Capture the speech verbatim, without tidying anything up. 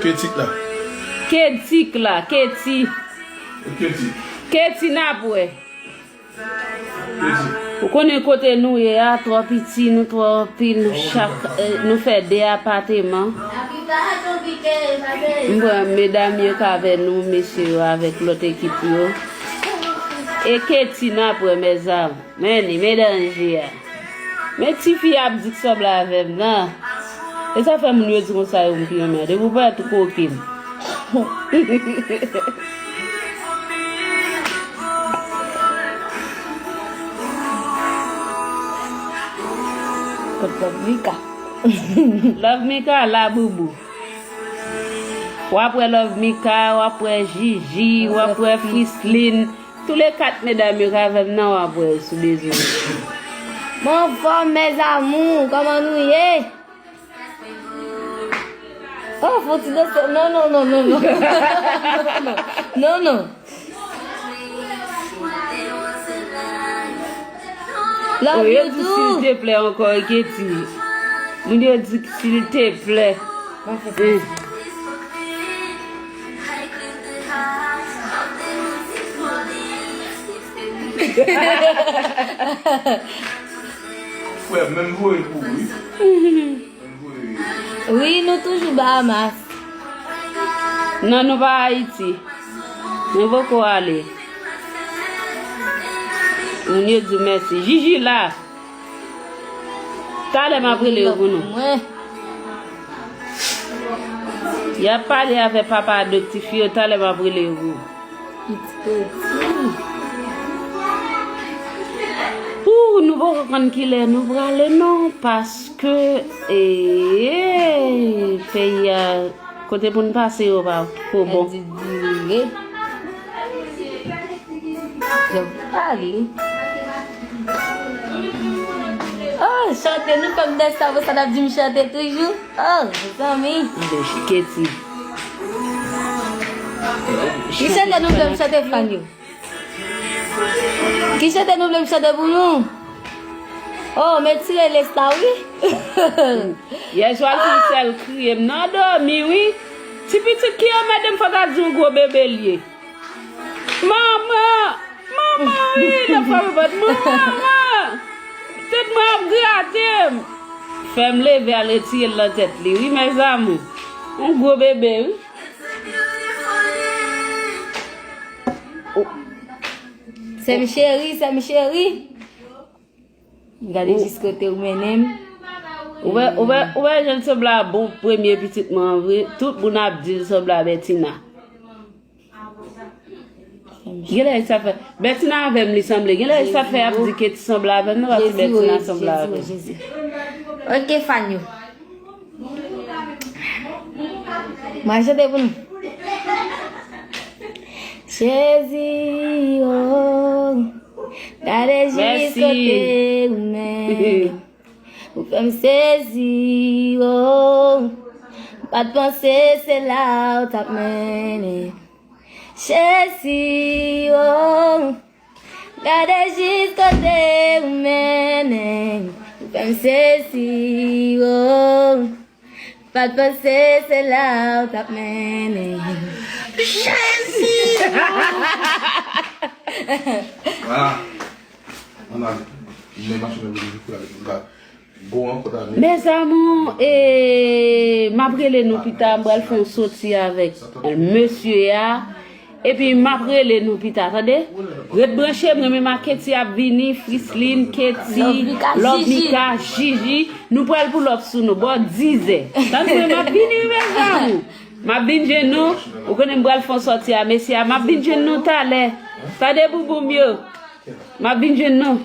Ketik la. Ketik la, Keti. Keti. Keti n ap wè. Keti. Ou konnen kote nou ye a, twò piti, nou twò anpil, nou chak, eh, nou fè de apateman. M pran medam yo k avè nou, mesye yo avèk lòt ekip yo. E Keti n ap wè, mezanmi. Men li, men danje a. Men tifi ap di k sanble avè m nan. E sa fè moun yo di konsa yo m pi renmen. Depi w parèt ou koken. Kot Love Mika? Love Mika la boubou. W ap wè Love Mika, w ap wè Jiji, w ap wè Frislin. Tou le kat medam yo k avè m nan w ap wè yo sou bezwen. Mwen anfòm, mes amours, kòman nou ye? Oh, fon ti danse. Non, non, non, non, non. Non, non. Love you too. Yo di silteplè ankò, Keti. Moun yo di silteplè. Mwen fè sa. Frè, menm voye pou ou, wi. Menm voye. Wi, nou toujou Bahamas. Non, nou pa Ayiti. Nou poko ale. Moun yo di mèsi. Jiji la. Talè m ap rele yo pou nou. Mwen. Y ap pale avè papa de tifi yo, talè m ap rele yo pou ou. Piti piti. Pou nou poko konn kilè nou prale non, paske, eh, peyi a, kote pou n pase yo pa ko bon. Di dire. Yo pale. Oh, chante nou fè m danse avè sa n ap di m chante toujou. Oh, zanmi. Keti. Ki chante nou vle m chante, fan yo? Ki chante nou vle m chante pou nou? Oh, men tire lès la, wi. Yè swa l fè sèl kriye m nan dòmi, wi. Ti pitit ki anmède m, fò ta di yon gwo bebe l ye. Manman! Manman, wi, l ap frape pòt. Manman! Tèt mwen ap grate m. Fè m leve al retire l nan tèt li, wi, mes amours. Yon gwo bebe, wi. Sè m cheri, sè m cheri. Gade jis kote ou mennen m. Ou wè, ou wè, ou wè jan l sanble a bon premye pitit mwen an vre. Tout moun ap di l sanble a Bètina. Genlè sa fè. Bètina avè m li sanble. Genlè sa fè y ap di Keti sanble avè m. Non, pa di Bètina sanble avè m. Ok, fan yo. Mwen chante pou nou. Jezi, oh, gade jis kote ou mennen m. Ou fè m sezi, oh. M pa t panse se la ou t ap mennen m. Jezi, oh. Gade jis kote ou mennen m. Ou fè m sezi, oh. Pa t panse se la ou t ap mennen. Jezi! Ah. Ann ale. Men machin nan vin pou ale pou l ka bon ankò ta ale. Mes amours, eh, m ap rele nou pita, m pral fè yon soti avèk mesye a. Epi m ap rele nou pita, tande? Ret branche, m renmen m ak Keti ap vini, Frislin, Keti, Love Mika, Jiji. Nou pral pull up sou nou, bò dizè. Tande, m ap vini, mes amours. M ap vin jwenn nou. Ou konnen m pral fè yon sòti a mesye a. M ap vin jwenn nou talè. Tande, bouboum yo. M ap vin jwenn nou.